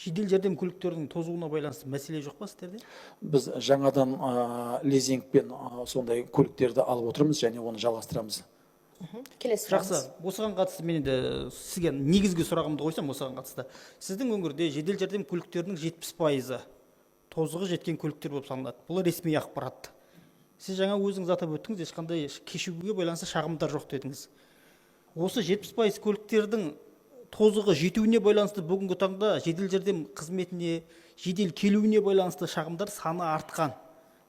Жедел жәрдем көліктерінің тозуына байланысты мәселе жоқ па сіздерде? Біз жаңадан лизингпен сондай көліктерді алып отырмыз және оны жалғастырамыз. Келесі Жақсы. сұрағыңыз. Осыған қатысты мен енді сізге негізгі сұрағымды қойсам, осыған қатысты. Сіздің өңірде жедел жәрдем көліктерінің 70%-ы тозығы жеткен көліктер болып саналады. Бұл ресми ақпарат. Сіз жаңа өзіңіз атап өттіңіз, ешқандай кешігуге байланысты шағымдар жоқ дедіңіз. Осы 70% көліктердің тозығы жетуіне байланысты бүгінгі таңда жедел жәрдем қызметіне жедел келуіне байланысты шағымдар саны артқан.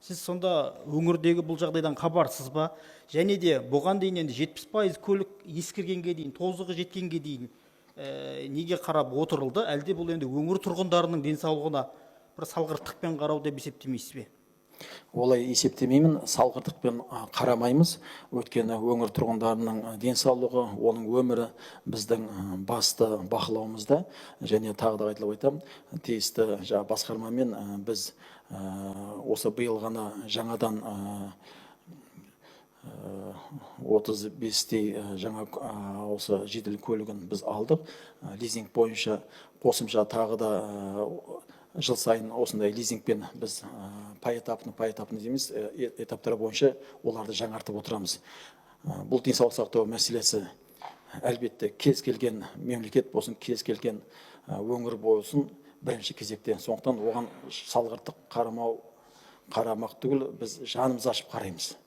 Сіз сонда өңірдегі бұл жағдайдан хабарсыз ба? Және де бұған дейін енді 70% көлік ескіргенге дейін, тозығы жеткенге дейін неге қарап отырылды? Әлде бұл енді өңір тұрғындарының денсаулығына бір салғырттықпен қарау деп есептемейсіз бе? Олай есептемеймін, салғырттықпен қарамаймыз. Өйткені өңір тұрғындарының денсаулығы, оның өмірі біздің басты бақылауымызда. Және тағы да қайталап айтамын, тиісті жаңа басқармамен біз осы биыл ғана жаңадан 35-тей жаңа осы жедел көлігін біз алдық. Лизинг бойынша қосымша тағы да жыл сайын осындай лизингпен біз поэтапно, поэтапно дейміз, этаптар бойынша оларды жаңартып отырамыз. Бұл денсаулық сақтау мәселесі, әлбетте, кез келген мемлекет болсын, кез келген өңір болсын, бірінші кезекте. Сондықтан оған салғырттық қарамау, қарамақ түгіл, біз жанымыз ашып қараймыз,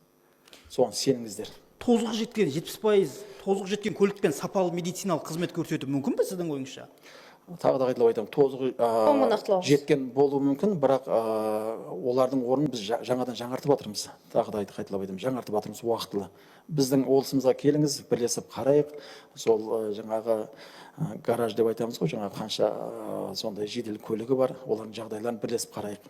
соған сеніңіздер. Тозығы жеткен, 70% тозығы жеткен көлікпен сапалы медициналық қызмет көрсету мүмкін бе, сіздің ойыңызша? Тағы да қайталап айтамын, тозығы Соңғы нақтылауыңыз. жеткен болуы мүмкін, бірақ олардың орнын біз жаңадан жаңартып жатырмыз. Тағы да қайталап айтамын, жаңартып жатырмыз уақытылы. Біздің облысымызға келіңіз, бірлесіп қарайық. Сол жаңағы гараж деп айтамыз ғой, жаңағы қанша сондай жедел көлігі бар, олардың жағдайларын бірлесіп қарайық.